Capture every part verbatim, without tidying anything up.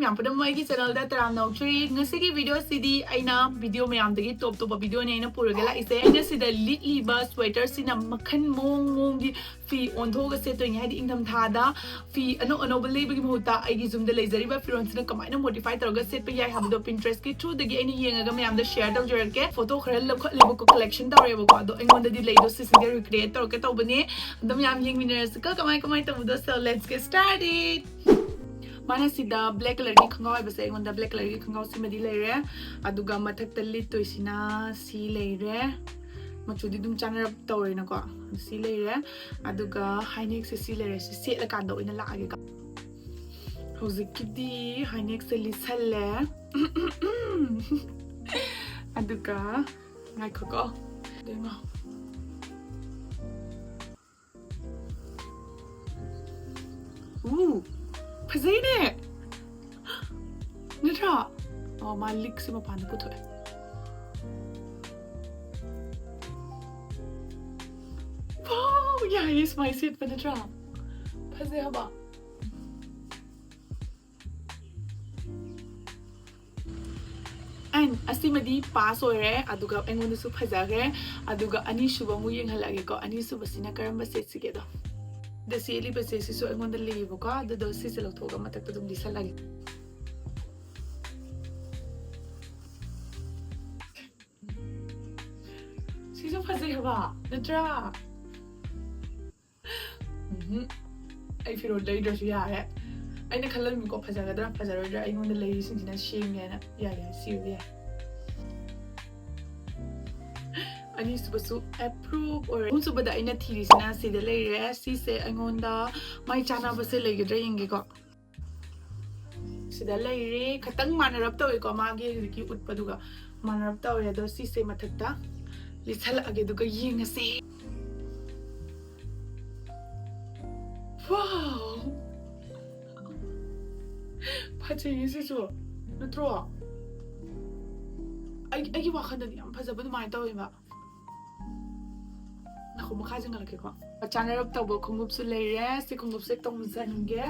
ꯃꯌꯥꯝ ꯄꯨꯝꯅꯃꯛ ꯑꯩꯒꯤ channelꯗ ꯇꯔꯥꯝꯅ ꯑꯣꯛꯆꯔꯤ꯫ ꯉꯁꯤꯒꯤ videoꯁꯤꯗꯤ ꯑꯩꯅ video ꯃꯌꯥꯝꯗꯒꯤ top ꯇꯣꯞꯄ videoꯅꯦ ꯑꯩꯅ ꯄꯨꯔꯒ ꯂꯥꯛꯏꯁꯦ꯫ ꯑꯩꯅ ꯁꯤꯗ ꯂꯤꯠꯂꯤꯕ sweaterꯁꯤꯅ ꯃꯈꯜ ꯃꯑꯣꯡ ꯃꯑꯣꯡꯒꯤ ꯐꯤ ꯑꯣꯟꯊꯣꯛꯑꯒ ꯁꯦꯠꯇꯣꯏꯅꯦ꯫ ꯍꯥꯏꯗꯤ ꯏꯪꯊꯝꯊꯥꯗ ꯐꯤ ꯑꯅꯧ ꯑꯅꯧꯕ ꯂꯩꯕꯒꯤ ꯃꯍꯨꯠꯇ ꯑꯩꯒꯤ ꯌꯨꯝꯗ ꯂꯩꯖꯔꯤꯕ ꯐꯤꯔꯣꯜꯁꯤꯅ ꯀꯃꯥꯏꯅ modify ꯇꯧꯔꯒ ꯁꯦꯠꯄ ꯌꯥꯏ ꯍꯥꯏꯕꯗꯣ Pinterestꯀꯤ throughꯗꯒꯤ ꯑꯩꯅ ꯌꯦꯡꯉꯒ ꯃꯌꯥꯝꯗ share ꯇꯧꯖꯔꯛꯀꯦ꯫ Photo ꯈꯔ ꯂꯧꯈꯠꯂꯦꯕꯀꯣ, collection ꯇꯧꯔꯦꯕꯀꯣ꯫ ꯑꯗꯣ ꯑꯩꯉꯣꯟꯗꯗꯤ ꯂꯩꯗꯣ ꯁꯤꯁꯤꯡꯁꯦ recreate ꯇꯧꯔꯛꯀꯦ ꯇꯧꯕꯅꯦ꯫ ꯑꯗꯣ ꯃꯌꯥꯝ ꯌꯦꯡꯃꯤꯟꯅꯔꯁꯤꯀꯣ ꯀꯃꯥꯏ ꯀꯃꯥꯏ ꯇꯧꯕꯗꯣ꯫ So let's get started. ꯃꯥꯅ ꯁꯤꯗ black colourꯒꯤ ꯈꯣꯡꯒ꯭ꯔꯥꯎ ꯍꯥꯏꯕꯁꯦ, ꯑꯩꯉꯣꯟꯗ black colourꯒꯤ ꯈꯣꯡꯒ꯭ꯔꯥꯎ ꯁꯤꯃꯗꯤ ꯂꯩꯔꯦ꯫ ꯑꯗꯨꯒ ꯃꯊꯛꯇ ꯂꯤꯠꯇꯣꯏꯁꯤꯅ ꯁꯤ ꯂꯩꯔꯦ꯫ ꯃꯆꯨꯗꯤ ꯑꯗꯨꯝ ꯆꯥꯅꯔꯞ ꯇꯧꯔꯦꯅꯀꯣ꯫ ꯁꯤ ꯂꯩꯔꯦ꯫ ꯑꯗꯨꯒ high neckꯁꯦ ꯁꯤ ꯂꯩꯔꯦ꯫ ꯁꯤ ꯁꯦꯠꯂꯀꯥꯟꯗ ꯑꯣꯏꯅ ꯂꯥꯛꯑꯒꯦꯀꯣ꯫ ꯍꯧꯖꯤꯛꯀꯤꯗꯤ high neckꯁꯦ ꯂꯤꯠꯁꯜꯂꯦ꯫ ꯑꯗꯨꯒ ꯉꯥꯏꯈꯣꯀꯣ꯫ ꯑꯗꯨ ꯉꯥꯏꯈꯣ꯫ ꯎ, ꯐꯖꯩꯅꯦ꯫ ꯅꯠꯇ꯭ꯔꯥ? ꯑꯣ, ꯃꯥ ꯂꯤꯛꯁꯦ ꯃꯄꯥꯟꯗ ꯄꯨꯊꯣꯛꯑꯦ꯫ Wow, ꯌꯥꯏꯌꯦ ꯁꯨꯃꯥꯏꯅ ꯁꯦꯠꯄ, ꯅꯠꯇ꯭ꯔꯥ? ꯐꯖꯩ ꯍꯥꯏꯕ꯫ And ꯑꯁꯤꯃꯗꯤ pass ꯑꯣꯏꯔꯦ, ꯑꯗꯨꯒ ꯑꯩꯉꯣꯟꯗꯁꯨ ꯐꯖꯈ꯭ꯔꯦ꯫ ꯑꯗꯨꯒ ꯑꯅꯤꯁꯨꯕ ꯑꯃꯨꯛ ꯌꯦꯡꯍꯜꯂꯛꯑꯒꯦꯀꯣ꯫ ꯑꯅꯤꯁꯨꯕꯁꯤꯅ ꯀꯔꯝꯕ ꯁꯦꯠꯁꯤꯒꯦꯗꯣ? ꯗ ꯁꯦꯠꯂꯤꯕꯁꯦ ꯁꯤꯁꯨ ꯑꯩꯉꯣꯟꯗ ꯂꯩꯌꯦꯕꯀꯣ, ꯑꯗꯨꯗꯣ ꯁꯤꯁꯦ ꯂꯧꯊꯣꯛꯑꯒ ꯃꯊꯛꯇ ꯑꯗꯨꯝ ꯂꯤꯠꯁꯜꯂꯒꯦ꯫ ꯁꯤꯁꯨ ꯐꯖꯩ ꯍꯥꯏꯕ, ꯅꯠꯇ꯭ꯔꯥ? ꯎꯝꯍꯨꯝ꯫ ꯑꯩ ꯐꯤꯔꯣꯜ ꯂꯩꯗ꯭ꯔꯁꯨ ꯌꯥꯔꯦ꯫ ꯑꯩꯅ ꯈꯜꯂꯝꯃꯤꯀꯣ, ꯐꯖꯒꯗ꯭ꯔꯥ ꯐꯖꯔꯣꯏꯗ꯭ꯔꯥ, ꯑꯩꯉꯣꯟꯗ ꯂꯩꯔꯤꯁꯤꯡꯁꯤꯅ ꯁꯦꯝꯒꯦ ꯍꯥꯏꯅ꯫ ꯌꯥꯏ, ꯌꯥꯏ, ꯁꯤ ꯑꯣꯏꯕ ꯌꯥꯏ꯫ ꯑꯅꯤꯁꯨꯕꯁꯨ approve ꯑꯣꯏꯔꯦ꯫ ꯑꯍꯨꯝꯁꯨꯕꯗ ꯑꯩꯅ ꯊꯤꯔꯤꯁꯤꯅ ꯁꯤꯗ ꯂꯩꯔꯦ꯫ ꯁꯤꯁꯦ ꯑꯩꯉꯣꯟꯗ ꯃꯥꯏ ꯆꯥꯟꯅꯕꯁꯦ ꯂꯩꯒꯗ꯭ꯔꯥ ꯌꯦꯡꯒꯦꯀꯣ꯫ ꯁꯤꯗ ꯂꯩꯔꯦ꯫ ꯈꯤꯇꯪ ꯃꯥꯟꯅꯔꯞ ꯇꯧꯋꯦꯀꯣ, ꯃꯥꯒꯤ ꯍꯧꯖꯤꯛꯀꯤ ꯎꯠꯄꯗꯨꯒ ꯃꯥꯟꯅꯔꯞ ꯇꯧꯔꯦ꯫ ꯑꯗꯣ ꯁꯤꯁꯦ ꯃꯊꯛꯇ ꯂꯤꯠꯁꯜꯂꯛꯑꯒꯦ, ꯑꯗꯨꯒ ꯌꯦꯡꯉꯁꯦ꯫ Wow! ꯐꯖꯩꯌꯦ ꯁꯤꯁꯨ, ꯅꯠꯇ꯭ꯔꯣ? ꯑꯩ, ꯑꯩꯒꯤ ꯋꯥꯈꯜꯗꯗꯤ ꯌꯥꯝ ꯐꯖꯕ ꯑꯗꯨꯃꯥꯏꯅ ꯇꯧꯋꯦꯕ꯫ ꯉꯥꯏꯈꯣ, ꯃꯈꯥ ꯆꯪꯍꯜꯂꯛꯀꯦꯀꯣ꯫ ꯆꯥꯅꯔꯞ ꯇꯧꯕ ꯈꯣꯡꯎꯞꯁꯨ ꯂꯩꯔꯦ꯫ ꯁꯤ ꯈꯣꯡꯎꯞꯁꯦ ꯇꯣꯡꯖꯟꯒꯦ꯫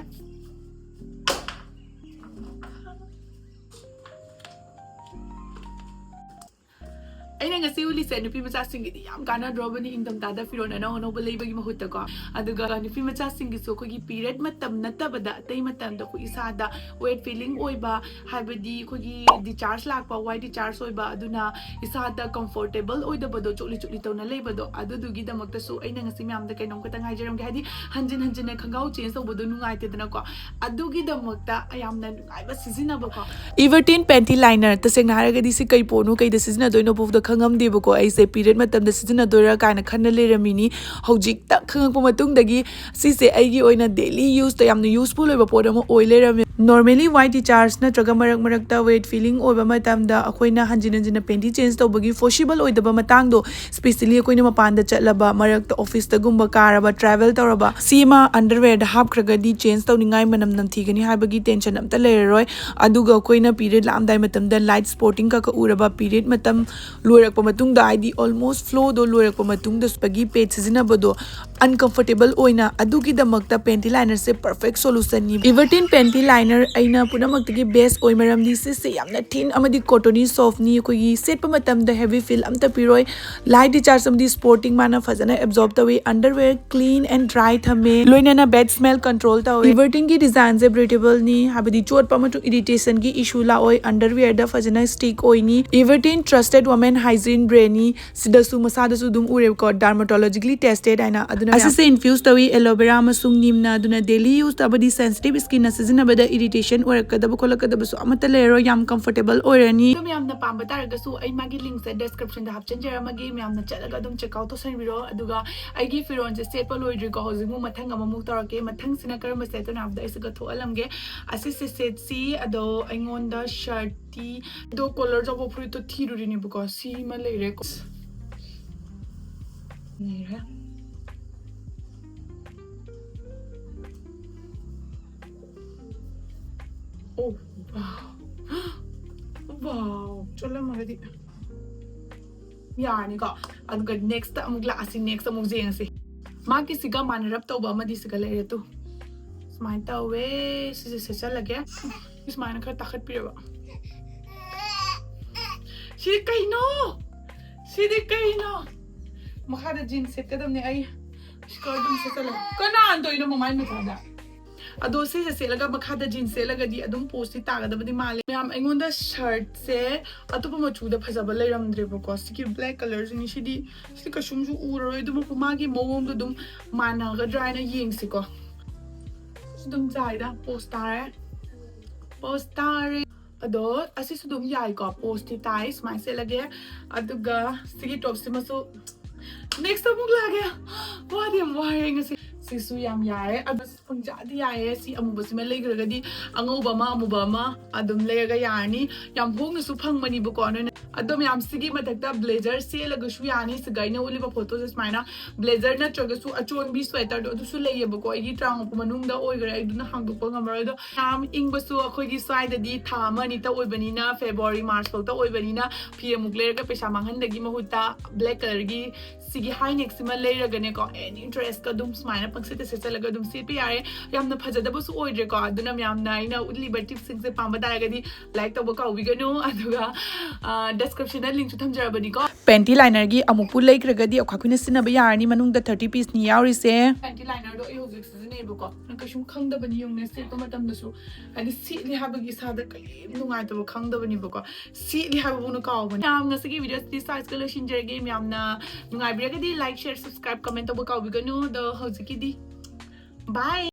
ꯁꯤ ꯎꯂꯤꯁꯦ ꯅꯨꯄꯤ ꯃꯆꯥꯁꯤꯡꯒꯤꯗꯤ ꯌꯥꯝ ꯀꯥꯟꯅꯗ꯭ꯔꯣꯕꯅꯤ, ꯏꯪꯊꯝꯊꯥꯗ ꯐꯤꯔꯣꯜ ꯑꯅꯧ ꯑꯅꯧꯕ ꯂꯩꯕꯒꯤ ꯃꯍꯨꯠꯇꯀꯣ꯫ ꯑꯗꯨꯒ ꯅꯨꯄꯤ ꯃꯆꯥꯁꯤꯡꯒꯤꯁꯨ ꯑꯩꯈꯣꯏꯒꯤ ꯄꯤꯔꯤꯌꯗ ꯃꯇꯝ ꯅꯠꯇꯕꯗ ꯑꯇꯩ ꯃꯇꯝꯗ ꯑꯩꯈꯣꯏ ꯏꯁꯥꯗ ꯋꯦꯠ ꯐꯤꯂꯤꯡ ꯑꯣꯏꯕ, ꯍꯥꯏꯕꯗꯤ ꯑꯩꯈꯣꯏꯒꯤ ꯗꯤꯆꯥꯔꯖ ꯂꯥꯛꯄ, ꯋꯥꯏ ꯗꯤꯆꯥꯔꯖ ꯑꯣꯏꯕ, ꯑꯗꯨꯅ ꯏꯁꯥꯗ ꯀꯝꯐꯣꯔꯇꯦꯕꯜ ꯑꯣꯏꯗꯕꯗꯣ, ꯆꯣꯠꯂꯤ ꯆꯣꯠꯂꯤ ꯇꯧꯅ ꯂꯩꯕꯗꯣ, ꯑꯗꯨꯗꯨꯒꯤꯗꯃꯛꯇꯁꯨ ꯑꯩꯅ ꯉꯁꯤ ꯃꯌꯥꯝꯗ ꯀꯩꯅꯣꯝ ꯈꯛꯇꯪ ꯍꯥꯏꯖꯔꯝꯒꯦ꯫ ꯍꯥꯏꯗꯤ ꯍꯟꯖꯤꯟ ꯍꯟꯖꯤꯟꯅ ꯈꯣꯡꯒ꯭ꯔꯥꯎ ꯆꯦꯟꯖ ꯇꯧꯕꯗꯣ ꯅꯨꯡꯉꯥꯏꯇꯦꯗꯅꯀꯣ, ꯑꯗꯨꯒꯤꯗꯃꯛꯇ ꯌꯥꯝꯅ ꯅꯨꯡꯉꯥꯏꯕ ꯁꯤꯖꯤꯟꯅꯕꯀꯣ꯫ ꯏꯚꯔꯇꯤꯟ ꯄꯦꯟꯇꯤ ꯂꯥꯏꯅꯔ, ꯇꯁꯦꯡꯅ ꯍꯥꯏꯔꯒꯗꯤ ꯁꯤ ꯀꯩ ꯄꯣꯠꯅꯣ, ꯀꯩꯗ ꯁꯤꯖꯤꯟꯅꯗꯣꯏꯅꯣ ꯐꯥꯎꯗ ꯈꯪꯉꯝꯗꯦꯕꯀꯣ꯫ ꯑꯩꯁꯦ ꯄꯤꯔꯤꯌꯗ ꯃꯇꯝꯗ ꯁꯤꯖꯤꯟꯅꯗꯣꯏꯔꯥ ꯀꯥꯏꯅ ꯈꯟꯅ ꯂꯩꯔꯝꯃꯤꯅꯤ꯫ ꯍꯧꯖꯤꯛꯇ ꯈꯪꯉꯛꯄ ꯃꯇꯨꯡꯗꯒꯤ ꯁꯤꯁꯦ ꯑꯩꯒꯤ ꯑꯣꯏꯅ ꯗꯦꯂꯤ ꯌꯨꯁꯇ ꯌꯥꯝꯅ ꯌꯨꯁꯐꯨꯜ ꯑꯣꯏꯕ ꯄꯣꯠ ꯑꯃ ꯑꯣꯏ ꯂꯩꯔꯝꯃꯦ꯫ ꯅꯣꯔꯃꯦꯂꯤ ꯋꯥꯏ ꯗꯤꯆꯥꯔꯖ ꯅꯠꯇ꯭ꯔꯒ ꯃꯔꯛ ꯃꯔꯛꯇ ꯋꯦꯠ ꯐꯤꯂꯤꯡ ꯑꯣꯏꯕ ꯃꯇꯝꯗ ꯑꯩꯈꯣꯏꯅ ꯍꯟꯖꯤꯟ ꯍꯟꯖꯤꯟꯅ ꯄꯦꯟꯇꯤ ꯆꯦꯟꯖ ꯇꯧꯕꯒꯤ ꯐꯣꯔꯁꯤꯕꯜ ꯑꯣꯏꯗꯕ ꯃꯇꯥꯡꯗꯣ, ꯁ꯭ꯄꯦꯁꯤꯌꯦꯜꯂꯤ ꯑꯩꯈꯣꯏꯅ ꯃꯄꯥꯟꯗ ꯆꯠꯂꯕ, ꯃꯔꯛꯇ ꯑꯣꯐꯤꯁꯇꯒꯨꯝꯕ ꯀꯥꯔꯕ, ꯇ꯭ꯔꯥꯚꯦꯜ ꯇꯧꯔꯕ, ꯁꯤ ꯑꯃ ꯑꯟꯗꯔꯋꯦꯌꯔꯗ ꯍꯥꯞꯈ꯭ꯔꯒꯗꯤ ꯆꯦꯟꯖ ꯇꯧꯅꯤꯡꯉꯥꯏ, ꯃꯅꯝ ꯅꯝꯊꯤꯒꯅꯤ ꯍꯥꯏꯕꯒꯤ ꯇꯦꯟꯁꯟ ꯑꯝꯇ ꯂꯩꯔꯔꯣꯏ꯫ ꯑꯗꯨꯒ ꯑꯩꯈꯣꯏꯅ ꯄꯤꯔꯤꯌꯗ ꯂꯥꯛꯑꯝꯗꯥꯏ ꯃꯇꯝꯗ ꯂꯥꯏꯠ ꯁ꯭ꯄꯣꯔꯇꯤꯡ ꯈꯔ ꯈꯔ ꯎꯔꯕ, ꯄꯤꯔꯤꯌꯗ ꯃꯇꯝ ꯂꯣꯏꯔꯛꯄ ꯃꯇꯨꯡꯗ, ꯍꯥꯏꯗꯤ ꯑꯣꯜꯃꯣꯁ ꯐ꯭ꯂꯣꯗꯣ ꯂꯣꯏꯔꯛꯄ ꯃꯇꯨꯡꯗ ꯁꯤꯒꯤ ꯄꯦꯗ ꯁꯤꯖꯤꯟꯅꯕꯗꯣ ꯑꯟꯀꯝꯐꯣꯔꯇꯦꯕꯜ ꯑꯣꯏꯅ, ꯑꯗꯨꯒꯤꯗꯃꯛꯇ ꯄꯦꯟꯇꯤ ꯂꯥꯏꯅꯔꯁꯦ ꯄꯔꯐꯦꯛ ꯁꯣꯂꯨꯁꯟꯅꯤ꯫ ꯏꯚꯔꯇꯤꯟ ꯄꯦꯟꯇꯤ ꯂꯥꯏꯅꯔ ꯑꯩꯅ ꯄꯨꯝꯅꯃꯛꯇꯒꯤ ꯕꯦꯁ ꯑꯣꯏ, ꯃꯔꯝꯗꯤ ꯁꯤꯁꯦ ꯌꯥꯝꯅ ꯊꯤꯟ ꯑꯃꯗꯤ ꯀꯣꯇꯣꯅꯤ ꯁꯣꯐꯅꯤ꯫ ꯑꯩꯈꯣꯏꯒꯤ ꯁꯦꯠꯄ ꯃꯇꯝꯗ ꯍꯦꯚꯤ ꯐꯤꯜ ꯑꯝꯇ ꯄꯤꯔꯣꯏ꯫ ꯂꯥꯏꯠ ꯗꯤꯆꯥꯔꯖ ꯑꯃꯗꯤ ꯁ꯭ꯄꯣꯔꯇꯤꯡ ꯃꯥꯅ ꯐꯖꯅ ꯑꯦꯕꯖꯣꯔꯕ ꯇꯧꯏ꯫ ꯑꯟꯗꯔꯋꯦꯌꯔ ꯀ꯭ꯂꯤꯟ ꯑꯦꯟ ꯗ꯭ꯔꯥꯏ ꯊꯝꯃꯦ, ꯂꯣꯏꯅꯅ ꯕꯦꯗ ꯁ꯭ꯃꯦꯜ ꯀꯟꯇ꯭ꯔꯣꯜ ꯇꯧꯋꯦ꯫ ꯏꯚꯔꯇꯤꯟꯒꯤ ꯗꯤꯖꯥꯏꯟꯁꯦ ꯕ꯭ꯔꯤꯊꯦꯕꯜꯅꯤ, ꯍꯥꯏꯕꯗꯤ ꯆꯣꯠꯄ ꯑꯃꯁꯨꯡ ꯏꯔꯤꯇꯦꯁꯟꯒꯤ ꯏꯁꯨ ꯂꯥꯛꯑꯣꯏ꯫ ꯑꯟꯗꯔꯋꯦꯌꯔꯗ ꯐꯖꯅ ꯁ꯭ꯇꯤꯛ ꯑꯣꯏꯅꯤ꯫ ꯏꯚꯔꯇꯤꯟ ꯇ꯭ꯔꯁꯇꯦꯗ ꯋꯨꯃꯦꯟ ꯍꯥꯏꯖꯤꯟ ꯕ꯭ꯔꯦꯟꯅꯤ꯫ ꯁꯤꯗꯁꯨ ꯃꯁꯥꯗꯁꯨ ꯑꯗꯨꯝ ꯎꯔꯦꯕꯀꯣ, ꯗꯥꯔꯃꯥꯇꯣꯂꯣꯖꯤꯀꯦꯂꯤ ꯇꯦꯁꯇꯦꯗ ꯍꯥꯏꯅ꯫ ꯑꯗꯨꯅ ꯑꯁꯤꯁꯦ ꯏꯟꯐ꯭ꯌꯨꯁ ꯇꯧꯏ ꯑꯦꯂꯣꯚꯦꯔꯥ ꯑꯃꯁꯨꯡ ꯅꯤꯝꯅ꯫ ꯑꯗꯨꯅ ꯗꯦꯂꯤ ꯌꯨꯁꯇ ꯑꯃꯗꯤ ꯁꯦꯟꯁꯤꯇꯤꯚ ꯁ꯭ꯀꯤꯟꯅ ꯁꯤꯖꯤꯟꯅꯕꯗ ꯏꯔꯤꯇꯦꯁꯟ ꯑꯣꯏꯔꯛꯀꯗꯕ ꯈꯣꯠꯂꯛꯀꯗꯕꯁꯨ ꯑꯃꯠꯇ ꯂꯩꯔꯔꯣꯏ, ꯌꯥꯝ ꯀꯝꯐꯣꯔꯇꯦꯕꯜ ꯑꯣꯏꯔꯅꯤ꯫ ꯑꯗꯣ ꯃꯌꯥꯝꯅ ꯄꯥꯝꯕ ꯇꯥꯔꯒꯁꯨ ꯑꯩ ꯃꯥꯒꯤ ꯂꯤꯡꯁꯦ ꯗꯦꯁꯀ꯭ꯔꯤꯞꯁꯟꯗ ꯍꯥꯞꯆꯤꯟꯖꯔꯝꯃꯒꯦ, ꯃꯌꯥꯝꯅ ꯆꯠꯂꯒ ꯑꯗꯨꯝ ꯆꯦꯛ ꯑꯥꯎꯠ ꯇꯧꯁꯟꯕꯤꯔꯣ꯫ ꯑꯗꯨꯒ ꯑꯩꯒꯤ ꯐꯤꯔꯣꯜꯁꯦ ꯁꯦꯠꯄ ꯂꯣꯏꯗ꯭ꯔꯤꯀꯣ, ꯍꯧꯖꯤꯛ ꯑꯃꯨꯛ ꯃꯊꯪ ꯑꯃꯃꯨꯛ ꯇꯧꯔꯛꯀꯦ꯫ ꯃꯊꯪꯁꯤꯅ ꯀꯔꯝꯕ ꯁꯦꯠꯇꯣꯏꯅꯣ ꯍꯥꯏꯕꯗ ꯑꯩ ꯁꯤꯒ ꯊꯣꯛꯍꯜꯂꯝꯒꯦ꯫ ꯑꯁꯤꯁꯦ ꯁꯦꯠꯁꯤ꯫ ꯑꯗꯣ ꯑꯩꯉꯣꯟꯗ ꯁꯔꯠꯇꯤ, ꯑꯗꯣ ꯀꯣꯂꯔ ꯆꯥꯎꯕ ꯐꯨꯔꯤꯠꯇꯣ ꯊꯤꯔꯨꯔꯤꯅꯦꯕꯀꯣ, ꯁꯤ ꯑꯃ ꯂꯩꯔꯦꯀꯣ꯫ ꯂꯩꯔꯦ꯫ ꯑꯣ, ꯋꯥꯎ꯫ ꯋꯥꯎ, ꯆꯣꯠꯂꯝꯃꯒꯗꯤ ꯌꯥꯔꯅꯤꯀꯣ꯫ ꯑꯗꯨꯒ ꯅꯦꯛꯁꯇ ꯑꯃꯨꯛ ꯂꯥꯛꯑꯁꯤ, ꯅꯦꯛꯁ ꯑꯃꯨꯛ ꯌꯦꯡꯉꯁꯤ꯫ ꯃꯥꯒꯤꯁꯤꯒ ꯃꯥꯟꯅꯔꯞ ꯇꯧꯕ ꯑꯃꯗꯤ ꯁꯤꯒ ꯂꯩꯔꯦ ꯇꯨ꯫ ꯁꯨꯃꯥꯏꯅ ꯇꯧꯋꯦ, ꯁꯤꯁꯦ ꯁꯦꯠꯆꯜꯂꯒꯦ꯫ ꯁꯨꯃꯥꯏꯅ ꯈꯔ ꯇꯥꯈꯠꯄꯤꯔꯕ꯫ ꯁꯤ ꯀꯩꯅꯣ? ꯁꯤꯗꯤ ꯀꯩꯅꯣ? ꯃꯈꯥꯗ ꯖꯤꯟꯁ ꯁꯦꯠꯀꯗꯕꯅꯦ ꯑꯩ꯫ ꯁ꯭ꯀꯔꯠ ꯑꯗꯨꯝ ꯁꯦꯠꯆꯜꯂꯦ꯫ ꯀꯅꯥꯅ ꯇꯧꯔꯤꯅꯣ ꯃꯃꯥꯏ ꯃꯊꯥꯗ? ꯑꯗꯣ ꯁꯤꯁꯦ ꯁꯦꯠꯂꯒ ꯃꯈꯥꯗ ꯖꯤꯟꯁ ꯁꯦꯠꯂꯒꯗꯤ ꯑꯗꯨꯝ ꯄꯣꯁꯇꯤ ꯇꯥꯒꯗꯕꯗꯤ ꯃꯥꯜꯂꯦ꯫ ꯃꯌꯥꯝ, ꯑꯩꯉꯣꯟꯗ ꯁꯔꯠꯁꯦ ꯑꯇꯣꯞꯄ ꯃꯆꯨꯗ ꯐꯖꯕ ꯂꯩꯔꯝꯗ꯭ꯔꯦꯕꯀꯣ꯫ ꯁꯤꯒꯤ ꯕ꯭ꯂꯦꯛ ꯀꯂꯔꯁꯤꯅꯤ꯫ ꯁꯤꯗꯤ, ꯁꯤꯗꯤ ꯀꯩꯁꯨꯝꯁꯨ ꯎꯔꯔꯣꯏ, ꯑꯗꯨꯕꯨ ꯃꯥꯒꯤ ꯃꯑꯣꯡꯗꯣ ꯑꯗꯨꯝ ꯃꯥꯟꯅꯒꯗ꯭ꯔꯥ ꯍꯥꯏꯅ ꯌꯦꯡꯁꯤꯀꯣ꯫ ꯁꯤ ꯑꯗꯨꯝ ꯌꯥꯏꯗ, ꯄꯣꯁ ꯇꯥꯔꯦ꯫ ꯄꯣꯁ ꯇꯥꯔꯦ꯫ ꯑꯗꯣ ꯑꯁꯤꯁꯨ ꯑꯗꯨꯝ ꯌꯥꯏꯀꯣ, ꯄꯣꯁꯇꯤ ꯇꯥꯏ꯫ ꯁꯨꯃꯥꯏꯅ ꯁꯦꯠꯂꯒꯦ꯫ ꯑꯗꯨꯒ ꯁꯤꯒꯤ ꯇꯣꯞꯁꯤꯃꯁꯨ next ꯑꯃꯨꯛ ꯂꯥꯛꯑꯒꯦ꯫ ꯋꯥꯗꯤ ꯌꯥꯝ ꯋꯥꯔꯦ ꯉꯁꯤ꯫ ꯁꯤꯁꯨ ꯌꯥꯝ ꯌꯥꯔꯦ꯫ ꯑꯗꯣ ꯄꯨꯡꯖꯥꯗꯤ ꯌꯥꯏꯌꯦ꯫ ꯁꯤ ꯑꯃꯨꯕꯁꯤꯃ ꯂꯩꯈ꯭ꯔꯒꯗꯤ ꯑꯉꯧꯕ ꯑꯃ, ꯑꯃꯨꯕ ꯑꯃ ꯑꯗꯨꯝ ꯂꯩꯔꯒ ꯌꯥꯔꯅꯤ꯫ ꯌꯥꯝ ꯍꯣꯡꯅꯁꯨ ꯐꯪꯕꯅꯤꯕꯀꯣ꯫ ꯅꯣꯏꯅ ꯑꯗꯣ ꯃꯌꯥꯝ, ꯁꯤꯒꯤ ꯃꯊꯛꯇ ꯕ꯭ꯂꯦꯖꯔ ꯁꯦꯠꯂꯒꯁꯨ ꯌꯥꯅꯤ꯫ ꯁꯤꯒ ꯑꯩꯅ ꯎꯠꯂꯤꯕ ꯐꯣꯇꯣꯁꯦ ꯁꯨꯃꯥꯏꯅ ꯕ꯭ꯂꯦꯖꯔ ꯅꯠꯇ꯭ꯔꯒꯁꯨ ꯑꯆꯣꯟꯕꯤ ꯁ꯭ꯋꯦꯇꯔꯗꯣ ꯑꯗꯨꯁꯨ ꯂꯩꯌꯦꯕꯀꯣ꯫ ꯑꯩꯒꯤ ꯇ꯭ꯔꯥꯎꯃꯨꯛ ꯃꯅꯨꯡꯗ ꯑꯣꯏꯈ꯭ꯔꯦ, ꯑꯩ ꯑꯗꯨꯅ ꯍꯥꯡꯗꯣꯛꯄ ꯉꯝꯃꯔꯣꯏ꯫ ꯑꯗꯣ ꯌꯥꯝ ꯏꯪꯕꯁꯨ ꯑꯩꯈꯣꯏꯒꯤ ꯁ꯭ꯋꯥꯏꯗꯗꯤ ꯊꯥ ꯑꯃ ꯑꯅꯤꯇ ꯑꯣꯏꯕꯅꯤꯅ, ꯐꯦꯕ꯭ꯔꯨꯋꯥꯔꯤ, ꯃꯥꯔꯆ ꯐꯥꯎꯇ ꯑꯣꯏꯕꯅꯤꯅ, ꯐꯤ ꯑꯃꯨꯛ ꯂꯩꯔꯒ ꯄꯩꯁꯥ ꯃꯥꯡꯍꯟꯕꯒꯤ ꯃꯍꯨꯠꯇ ꯕ꯭ꯂꯦꯛ ꯀꯂꯔꯒꯤ ꯁꯤꯒꯤ ꯍꯥꯏ ꯅꯦꯛꯁꯤꯃ ꯂꯩꯔꯒꯅꯦꯀꯣ, ꯑꯦꯅꯤ ꯗ꯭ꯔꯦꯁꯀ ꯑꯗꯨꯝ ꯁꯨꯃꯥꯏꯅ ꯄꯪꯁꯦꯠꯇ ꯁꯦꯠꯆꯜꯂꯒ ꯑꯗꯨꯝ ꯁꯦꯠꯄ ꯌꯥꯔꯦ꯫ ꯌꯥꯝꯅ ꯐꯖꯗꯕꯁꯨ ꯑꯣꯏꯗ꯭ꯔꯦꯀꯣ꯫ ꯑꯗꯨꯅ ꯃꯌꯥꯝꯅ ꯑꯩꯅ ꯎꯠꯂꯤꯕ ꯇꯤꯞꯁꯤꯡꯁꯦ ꯄꯥꯝꯕ ꯇꯥꯔꯒꯗꯤ ꯂꯥꯏꯛ ꯇꯧꯕ ꯀꯥꯎꯕꯤꯒꯅꯨ꯫ ꯑꯗꯨꯒ ꯗꯤꯁꯀ꯭ꯔꯤꯞꯁꯟꯗ ꯂꯤꯡꯁꯨ ꯊꯝꯖꯔꯕꯅꯤꯀꯣ꯫ ꯄꯦꯟꯇꯤ ꯂꯥꯏꯅꯔꯒꯤ ꯑꯃꯨꯛꯄꯨ ꯂꯩꯈ꯭ꯔꯒꯗꯤ ꯑꯩꯈꯣꯏꯅ ꯁꯤꯖꯤꯟꯅꯕ ꯌꯥꯔꯅꯤ꯫ ꯃꯅꯨꯡꯗ ꯊꯥꯔꯇꯤ ꯄꯤꯁꯅꯤ ꯌꯥꯎꯔꯤꯁꯦ꯫ ꯄꯦꯟꯇꯤ ꯂꯥꯏꯅꯔꯗꯣ ꯑꯩ ꯍꯧꯖꯤꯛ ꯁꯤꯖꯤꯟꯅꯩꯕꯀꯣ꯫ ꯅꯪ ꯀꯩꯁꯨꯝ ꯈꯪꯗꯕꯅꯤ, ꯌꯦꯡꯉꯨꯅꯦ, ꯁꯦꯠꯄ ꯃꯇꯝꯗꯁꯨ ꯍꯥꯏꯗꯤ ꯁꯦꯠꯂꯤ ꯍꯥꯏꯕꯒꯤ ꯏꯁꯥꯗ ꯀꯔꯤꯝ ꯅꯨꯡꯉꯥꯏꯇꯕ ꯈꯪꯗꯕꯅꯦꯕꯀꯣ꯫ ꯁꯦꯠꯂꯤ ꯍꯥꯏꯕꯕꯨꯅ ꯀꯥꯎꯕꯅꯦ꯫ ꯃꯌꯥꯝ, ꯉꯁꯤꯒꯤ ꯚꯤꯗꯤꯑꯣꯁꯤꯗꯤ ꯁ꯭ꯋꯥꯏꯁꯤꯒ ꯂꯣꯏꯁꯤꯟꯖꯔꯒꯦ꯫ ꯃꯌꯥꯝꯅ ꯅꯨꯡꯉꯥꯏꯕꯤꯔꯒꯗꯤ ꯂꯥꯏꯛ, ꯁꯤꯌꯔ, ꯁꯕꯁꯀ꯭ꯔꯥꯏꯕ, ꯀꯃꯦꯟ ꯇꯧꯕ ꯀꯥꯎꯕꯤꯒꯅꯨ꯫ ꯑꯗꯣ ꯍꯧꯖꯤꯛꯀꯤꯗꯤ ꯕꯥꯏ꯫